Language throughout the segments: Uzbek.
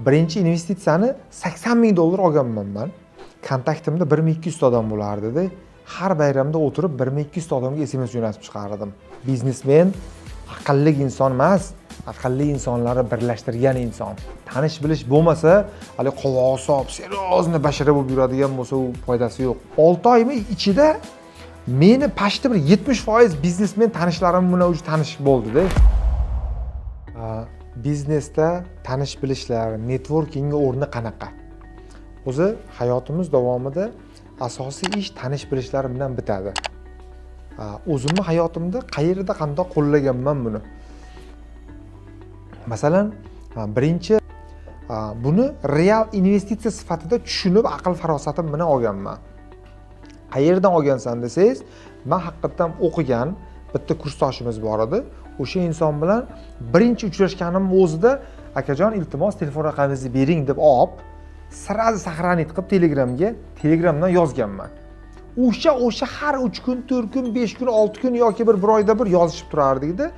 Birinchi investitsiyani 80 000 dollar olganman man. Kontaktimda 1200 ta odam bo'lardida, har bayramda o'tirib 1200 ta odamga SMS jo'natib chiqardim. Biznesmen aqlli inson emas, aqlli insonlarni birlashtirgan inson. Tanish bilish bo'lmasa, haligi qovog'i solib, серьезно bashara bo'lib yuradigan bo'lsa, u foydasi yo'q. 6 oymi ichida meni почти bir 70% biznesmen tanishlarim bilan уже tanish bo'ldida. Biznesda tanish bilishlar, networkingni o'rni qanaqa o'zi? Hayotimiz davomida asosiy ish tanish bilishlar bilan bitadi. O'zimni hayotimda qayerda, qandoq qo'llaganman buni? Masalan, birinchi, buni real investitsiya sifatida tushunib, aql farosatim bilan olganman. Qayerdan olgansan desangiz, man haqiqatdan o'qigan bitta kursdoshimiz bor edi. O'sha inson bilan birinchi uchrashganim o'zida "Akajon, iltimos, telefon raqamingizni bering" deb olib, сразу сохранить qilib Telegramga, Telegramdan yozganman. O'sha har 3 kun, 4 kun, 5 kun, 6 kun yoki bir oyda bir yozishib turardikda.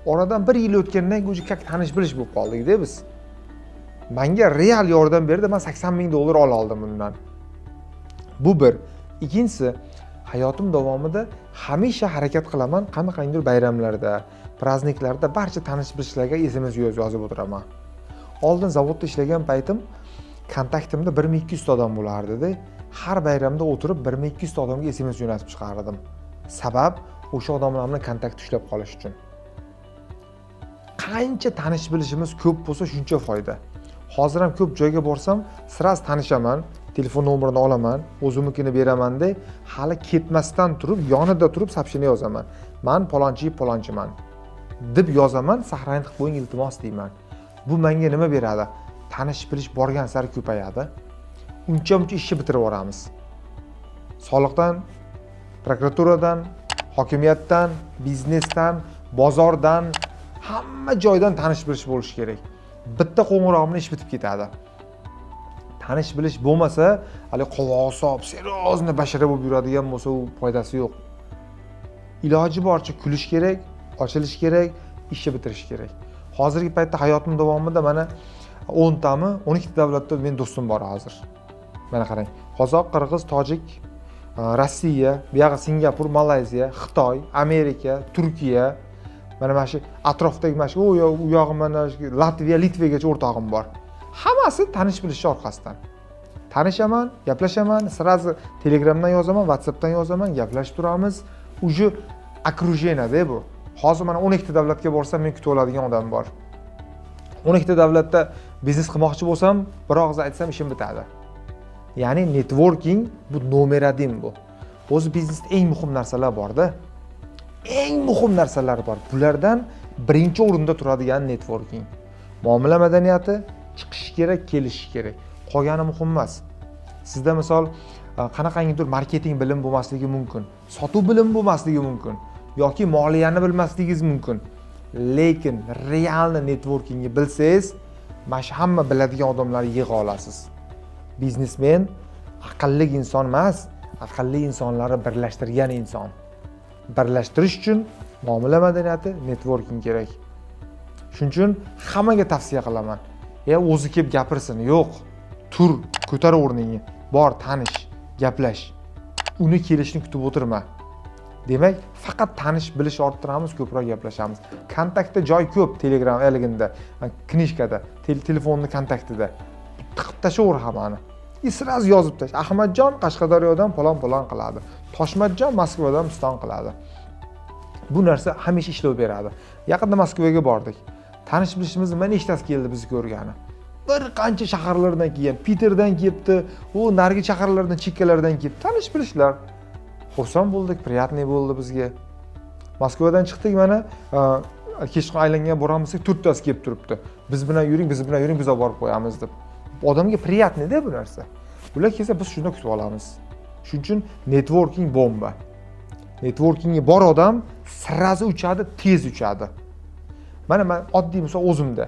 Oradan bir yil o'tgandan keyin уже как tanish bilish bo'lib qoldikda biz. Manga real yordam berdi, man 80 000 dollar ola oldim undan. Bu bir. Ikkinchisi, hayotim davomida hamisha harakat qilaman, qanaqangidir bayramlarda, праздник larda barcha tanish bilishlarga SMS yozib o'tiraman. Oldin zavodda ishlagan paytim kontaktimda 1200 ta odam bo'lardida, har bayramda o'tirib 1200 ta odamga SMS jo'natib chiqardim. Sabab, o'sha odamlar bilan kontakt ushlab qolish uchun. Qancha tanish bilishimiz ko'p bo'lsa, shuncha foyda. Hozir ham ko'p joyga borsam, сразу tanishaman, telefon nomerini olaman, o'zimnikini beramanda, hali ketmasdan turib, yonida turib сообщение yozaman: "Man palonchi palonchiman" deb yozaman, "Сохранить qilib qo'ying, iltimos" deyman. Bu menga nima beradi? Tanish bilish borgan sari ko'payadi, uncha muncha ishni bitirib yuboramiz. Soliqdan, prokuraturadan, hokimiyatdan, biznesdan, bozordan, hamma joydan tanish bilish bo'lishi kerak. Bitta qo'ng'iroq bilan ish bitib ketadi. Tanish bilish bo'lmasa, haligi qovog'i solib, серьезно bashara bo'lib yuradigan bo'lsa, u foydasi yo'q. Iloji boricha kulish kerak, ochilish kerak, ishni bitirish kerak. Hozirgi paytda hayotim davomida mana 10 tami, 12 ta davlatda meni do'stim bor hozir. Mana qarang: qozoq, qirg'iz, tojik, Rossiya, buyog'i Singapur, Malayziya, Xitoy, Amerika, Turkiya, mana shu atrofdagi, mana shu u yog'i, mana shu Latviya, Litvagacha o'rtog'im bor. Hammasi tanish bilishni orqasidan. Tanishaman, gaplashaman, сразу Telegramdan yozaman, WhatsAppdan yozaman, gaplashib turamiz. Уже окружение da bu. Hozir mana 12 ta davlatga borsam, men kutib oladigan odam bor. 12 ta davlatda biznes qilmoqchi bo'lsam, bir og'iz aytsam, ishim bitadi. Ya'ni networking bu номер один. Bu o'zi biznesda eng muhim narsalar borda, eng muhim narsalar bor. Bulardan birinchi o'rinda turadigan networking, muomala madaniyati. Chiqishi kerak, kelishi kerak, qolgani muhim emas. Sizda misol qanaqangidir marketing bilim bo'lmasligi mumkin, sotuv bilimi bo'lmasligi mumkin yoki moliyani bilmasligingiz mumkin, lekin реальный networkingni bilsangiz, mana shu hamma biladigan odamlarni yig'a olasiz. Biznesmen aqlli inson emas, aqlli insonlarni birlashtirgan inson. Birlashtirish uchun muomala madaniyati, networking kerak. Shuning uchun hammaga tavsiya qilaman: "E, o'zi kelib gapirsin", yo'q, tur, ko'tar o'rningni, bor, tanish, gaplash, uni kelishini kutib o'tirma. Demak, faqat tanish bilish orttiramiz, ko'proq gaplashamiz. Kontaktda joy ko'p, Telegram haligida, книжка da, telefonni kontaktida tiqib tashlaver hammani и сразу yozib tashla: "Ahmadjon Qashqadaryodan palon palon qiladi, Toshmatjon Moskvadan piston qiladi". Bu narsa hamisha ishlov beradi. Yaqinda Moskvaga bordik, tanish bilishimizni mana nechtasi keldi bizni ko'rgani. Bir qancha shaharlardan kelgan, Piterdan kelibdi, u narigi shaharlardan, chekkalardan kelibdi tanish bilishlar. Xursand bo'ldik, приятный bo'ldi bizga. Moskvadan chiqdik, mana kechqurun aylangan boramiz desak, to'rttasi kelib turibdi: "Biz bilan yuring, biz bilan yuring, biz olib borib qo'yamiz" deb. Odamga приятный da bu narsa. Ular kelsa, biz shunda kutib olamiz. Shuning uchun networking bomba. Networkingi bor odam сразу uchadi, tez uchadi. Mana man oddiy misol o'zimda,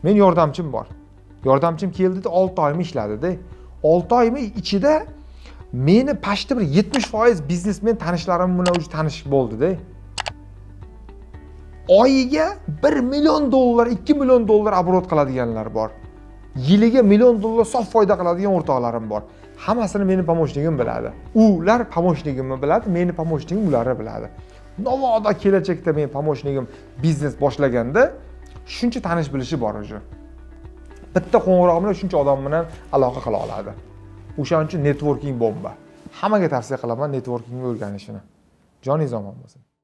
men yordamchim bor. Yordamchim keldida, 6 oymi ishladida. 6 oymi ichida meni почти bir 70% biznesmen tanishlarim bilan уже tanish bo'ldida. Oyiga 1 million dollar, 2 million dollar оборот qiladiganlar bor. Yiliga million dollar sof foyda qiladigan o'rtoqlarim bor. Hammasini meni помощник im biladi. Ular помощник imni biladi, meni помощник im ularni biladi. Navoda kelajakda meni помощник im biznes boshlaganda shuncha tanish bilishi bor уже. Bitta qo'ng'iroq bilan shuncha odam bilan aloqa qila oladi. O'shaning uchun networking bomba. Hammaga tavsiya qilaman networkingni o'rganishini. Joningiz omon bo'lsin.